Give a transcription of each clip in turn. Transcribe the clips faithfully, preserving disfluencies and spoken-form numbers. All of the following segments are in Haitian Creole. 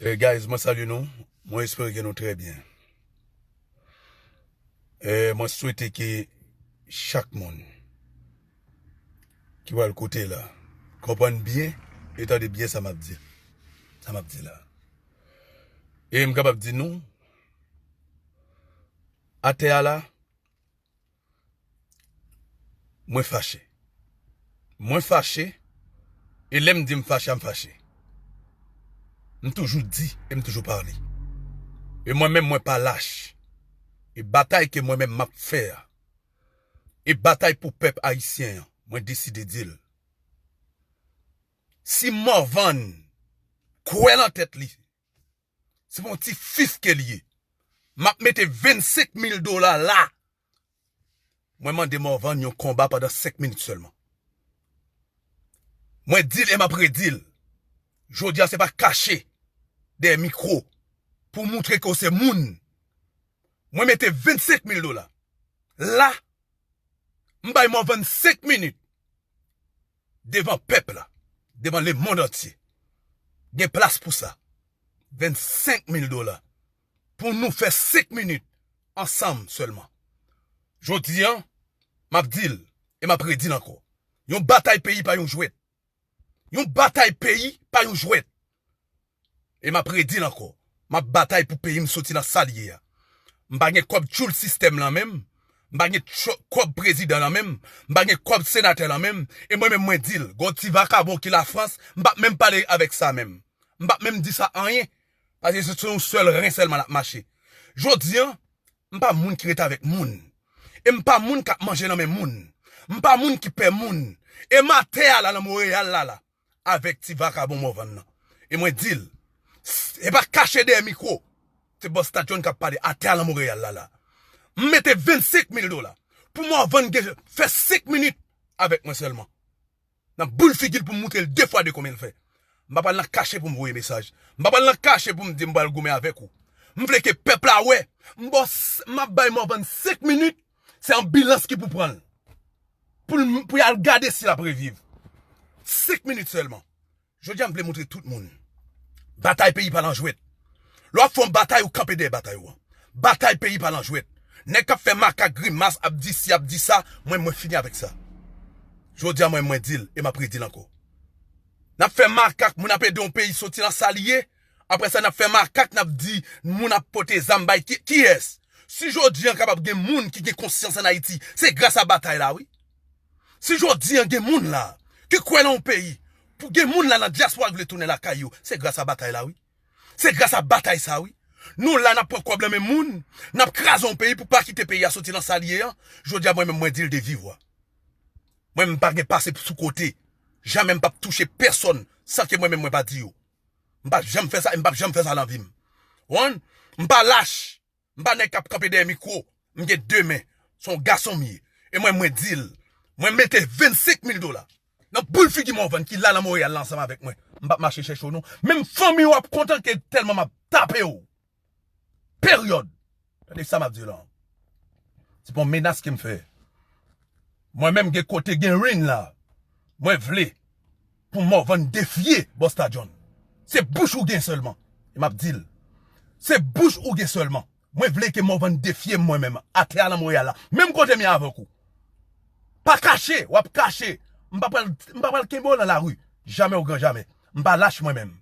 Eh, guys, mwen salye nou. Mwen espere ke nou trè byen. Eh, mwen swete ke chak moun ki pral koute la konprann byen e tande byen sa m ap di. Sa m ap di la. E m kapab di nou, atè a la, mwen fache. Mwen fache, e lè m di m fache, a m fache. M toujou di, e m toujou pale. E mwen menm, mwen pa lach. E batay ke mwen menm m ap fè a, e batay pou pèp ayisyen an, mwen deside di l. Si Morvan kwè nan tèt li, se pa yon ti fif ke l ye. M ap mete vennsenk mil dola la. Mwen mande Morvan yon konba pandan senk minit sèlman. Mwen di l e m ap redi l. Jodi a se pa kache dèyè mikwo pou w montre ke w se moun. Mwen mete vennsenk mil dola. La, m bay Morvan senk minit devan pèp la, devan lemonn antye. Gen plas pou sa. Vennsenk mil dola. Pou nou fè senk minit ansanm sèlman. Jodi a, m ap di l, e m ap redi l ankò. Yon batay peyi pa yon jwèt. Yon batay peyi pa yon jwèt. E m ap redi l ankò. M ap batay pou peyi m soti nan sa l ye a. M pa gen kòb tchoul sistèm nan men m. M pa gen tcho-, kòb prezidan nan men m. M pa gen kòb senatè nan men m. E mwen menm mwen di l, gon ti vakabon ki Lafrans, m p ap menm pale avèk sa menm. M p ap menm di sa anyen. Paske se sou yon sèl ren sèlman l ap mache. Jodi a, m pa moun ki ret avèk moun. E m pa moun k ap manje nan men moun. M pa moun ki pè moun. E m atè a la nan Monreyal la la, avèk ti vakabon Morvan nan. E mwen di l, s-, e pa kache dèyè mikwo. Se Busta John k ap pale atè a nan Monreyal la la. M mete vennsenk mil dola pou Morvan gen fè senk minit avèk mwen sèlman. Nan boul figi l pou m montre l de fwa de konbyen l fè. M pa pral nan kache pou m voye mesaj. M pa pral nan kache pou m di m pral goumen avèk ou. M vle ke pèp la wè. M ba w s-, m ap bay Morvan senk minit. Se anbilans ki pou pran l. Pou l, pou y al gade si l ap reviv. Senk minit sèlman. Jodi a m vle montre tout moun. Batay peyi pa nan jwèt. Lè w ap fè yon batay, ou kanpe dèyè batay ou an. Batay peyi pa nan jwèt. Nèg k ap fè makak grimas, ap di si, ap di sa, mwen, mwen fini avèk sa. Jodi a, mwen, mwen di l, e m ap redi l ankò. N ap fè makak, moun ap ede yon peyi soti nan sa l ye. Apre sa, n ap fè makak, n ap di moun ap pote zam bay ki, kiyès? Si jodi a kapab gen moun ki gen konsyans ann Ayiti, se gras a batay la, wi. Si jodi a gen moun la ki kwè nan yon peyi, pou gen moun la nan dyaspora ki vle tounen lakay yo, se gras a batay la, wi. Se gras a batay sa, wi. Nou la, n ap pran kòb nan men moun, n ap kraze yon peyi pou pa kite peyi a soti nan sa l ye an. Jodi a, mwen menm, mwen di l de viv vwa. Mwen menm, m pa gen pase sou kote. Jamè m p ap touche pèsonn san ke mwen menm, mwen pa di yo. M pa janm fè sa, e m p ap janm fè sa nan vi m. Ou konprann? M pa lach. M pa nèg k ap kanpe dèyè mikwo. M gen de men. Se yon gason m ye. E mwen, mwen di l. Mwen mete vennsenk mil dola nan boul figi Morvan ki la nan Monreyal la ansanm avèk mwen. M p ap mache chèche w non. Menm fanmi w ap kontan ke tèlman m ap tape w. Peryòd. Tande sa m ap di w la. Se pa yon menas ke m fè. Mwen menm gen kote gen ring la. Mwen vle pou Morvan defye Busta John. Se bouch ou gen sèlman. E m ap di l. Se bouch ou gen sèlman. Mwen vle ke Morvan defye m mwen menm. Atè a nan Monreyal la. Menm kote m ye avèk ou. Pa kache, w ap kache. M pa pral, m pa pral kenbe w nan lari. Jamè o gran jamè. M pa lach mwen menm.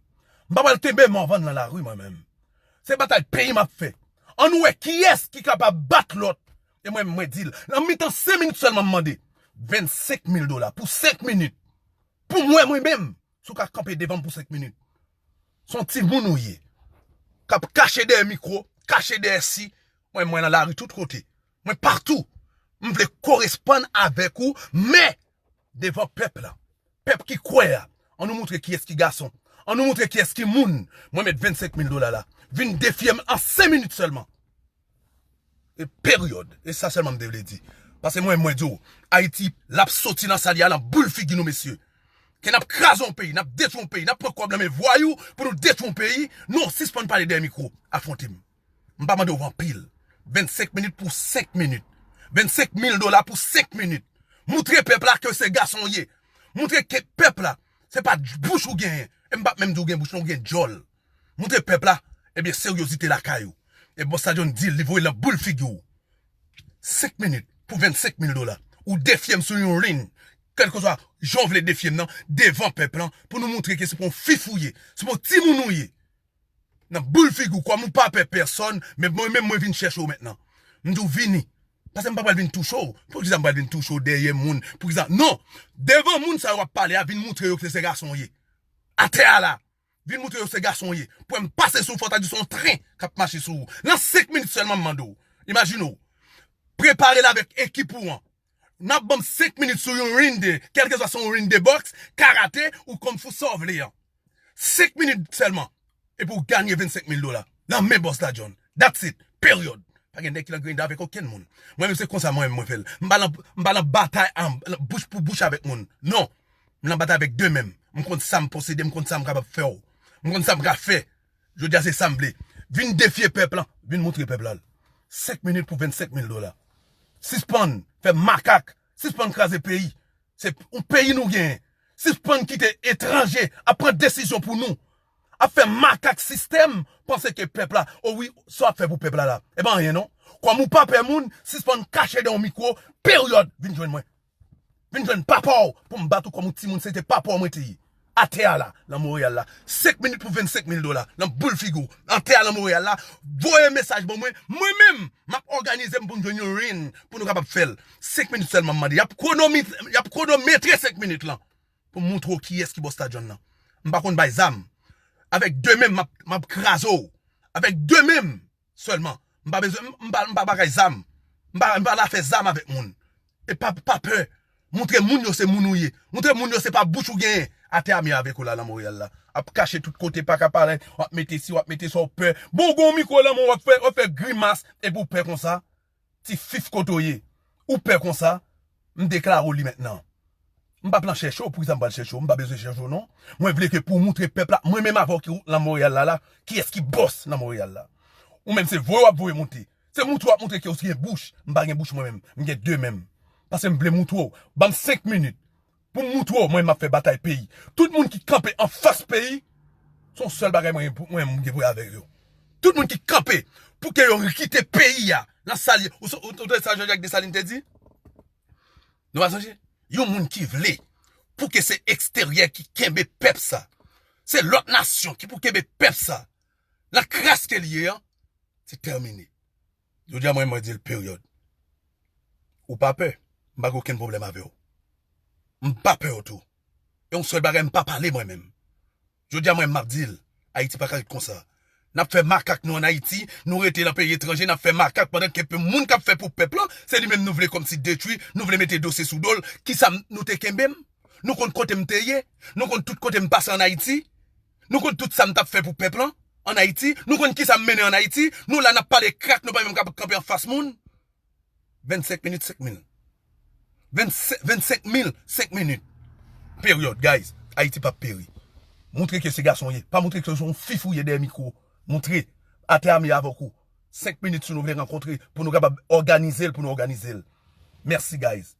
M pa pral kenbe Morvan nan lari mwen menm. Se batay peyi m ap fè. Ann wè kiyès ki kapab bat lòt. E mwen, mwen di l, nan mitan senk minit sèlman m mande vennsenk mil dola pou senk minit. Pou mwen, mwen menm, si w ka kanpe devan m pou senk minit. Se yon timoun ou ye. K ap kache dèyè mikwo, kache dèyè si. Mwen, mwen nan lari tout kote. Mwen patou. M vle koresponn avèk ou, men devan pèp la. Pèp ki kwè a. Ann nou montre kiyès ki gason. Ann nou montre kiyès ki moun. Mwen met vennsenk mil dola la. Vin defye m an senk minit sèlman. E peryòd. E sa sèlman m te vle di. Paske mwen, mwen di w, Ayiti, l ap soti nan sa l ye a nan boul figi nou, mesye. Ke n ap kraze yon peyi, n ap detwi yon peyi, n ap pran kòb nan men vwayou pou nou detwi yon peyi. Non, sispann pale dèyè mikwo. Afwonte m. M pa mande w anpil. Vennsenk minit pou senk minit. Vennsenk mil dola pou senk minit. Montre pèp la ke se gason w ye. Montre ke pèp la, se pa bouch ou genyen. E m p ap menm di w gen bouch, non, w gen djòl. Montre pèp la, ebyen, seryozite lakay ou. E Busta John di l, li voye l nan boul figi w. Senk minit pou vennsenk mil dola. Ou defye m sou yon ring, kèlkeswa jan w vle defye m nan, devan pèp lan, pou nou montre ke se pa yon fifou ye, se pa yon timoun ou ye. Nan boul figi w, kòm ou pa pè pèsòn, men mwen menm mwen vin chèche w mentnan. M di w vini. Paske m pa pral vin touche w. Poukisa m pral vin touche w dèyè moun? Poukisa? Non! Devan moun sa yo w ap pale a, vin montre yo ke se gason w ye. Atè a la. Vin montre yo se gason w ye. Pou m pase sou w, fò ta di se yon tren k ap mache sou ou. Nan senk minit sèlman, m mande w. Imajine w. Prepare l avèk ekip ou an. N ap ban m senk minit sou yon ring de, kèlkeswa se yon ring de bòks, karate ou kung fu, sa w vle an. Senk minit sèlman. Epi w ganye vennsenk mil dola. Nan men Busta John. That's it. Peryòd. Pa gen nèg ki nan grind avèk okenn moun. Mwen menm se konsa mwen menm mwen fè l. M pa nan, m pa nan batay an, bouch pou bouch avèk moun. Non. M nan batay avèk de men m. M konn sa m posede, m konn sa m kapab fè w. M konn sa m ka fè. Jodi a se sa m vle. Vin defye pèp lan. Vin montre pèp la l. Senk minit pou vennsenk mil dola. Sispann fè makak. Sispann kraze peyi. Se yon peyi nou genyen. Sispann kite etranje ap pran desizyon pou nou. Ap fè makak sistèm, panse ke pèp la, o wi, sa w ap fè pou pèp la la. E pa anyen non. Kòm ou pa pè moun, sispann kache dèyè yon mikwo, peryòd, vin jwenn mwen. Vin jwenn papa w pou m bat ou kòm yon timoun, se te papa w mwen te ye. Atè a la, nan Monreyal la. Senk minit pou vennsenk mil dola, nan boul figi w. Atè a nan Monreyal la, voye mesaj ban mwen, mwen menm, m ap òganize m pou m jwenn yon ring pou nou kapab fè l. Senk minit sèlman m mande. Y ap kwonomi-, y ap kwonometre senk minit lan pou m montre w kiyès ki Busta John nan. M pa konn bay zam. Avèk de men m, m ap, m ap kraze w. Avèk de men m sèlman. M pa bezwen, m, m pa, m pa bagay zam. M pa, m pa la fè zam avèk moun. E pa, pa pè. Montre moun yo se moun ou ye. Montre moun yo se pa bouch ou genyen. Atè a m ye avèk ou la nan Monreyal la. Ap kache tout kote, pa ka parèt. W ap mete si, w ap mete sa, w pè. Bon, w gen yon mikwo nan men w, w ap fè, w ap fè grimas. Epi w pè konsa. Ti fif kote w ye. Ou pè konsa. M deklare w li mentnan. M p ap lan chèche w, poukisa m pral chèche w? M pa bezwen chèche w non. Mwen vle ke pou w montre pèp la, mwen menm avè w ki nan Monreyal la la, kiyès ki bòs nan Monreyal la. Ou menm se voye w ap voye monte. Se montre w ap montre ke w gen bouch. M pa gen bouch mwen menm. M gen de men m. Paske m vle montre w. Ban m senk minit. Pou m montre w, mwen m ap fè batay peyi. Tout moun ki kanpe anfas peyi, se yon sèl bagay mwen, mwen, mwen gen pou avèk yo. Tout moun ki kanpe pou ke yo kite peyi a nan sa l ye. Ou, ou, ou tande sa Jean-Jacques Dessalines te di? Nou pa sonje? Yon moun ki vle pou ke se eksteryè ki kenbe pèp sa. Se lòt nasyon ki pou kenbe pèp sa. Nan kras ke l ye an, se tèmine. Jodi a mwen, mwen di l peryòd. Ou pa pè, m pa gen okenn pwoblèm avè w. M pa pè w tou. E yon sèl bagay, m pa pale mwen menm. Jodi a mwen, m ap di l, Ayiti pa ka ret konsa. N ap fè makak nou ann Ayiti, nou rete nan peyi etranje, n ap fè makak pandan ke pe-, moun k ap fè pou pèp lan, se li menm nou vle kòmsi detwi, nou vle mete dosye sou do l. Kisa m, nou te kenbe m? Nou konn kote m te ye? Nou konn tout kote m pase ann Ayiti? Nou konn tout sa m t ap fè pou pèp lan ann Ayiti? Nou konn kisa m mennen ann Ayiti? Nou la n ap pale krak, nou pa menm ka kanpe anfas moun. Vennsenk minit, senk mil. Vennsenk, vennsenk mil, senk minit. Peryòd, guys. Ayiti p ap peri. Montre ke se gason w ye. Pa montre ke se yon fif ou ye dèyè mikwo. Montre. Atè a m ye avèk ou. Senk minit si nou vle rankontre pou nou kapab òganize l, pou nou òganize l. Mèsi, guys.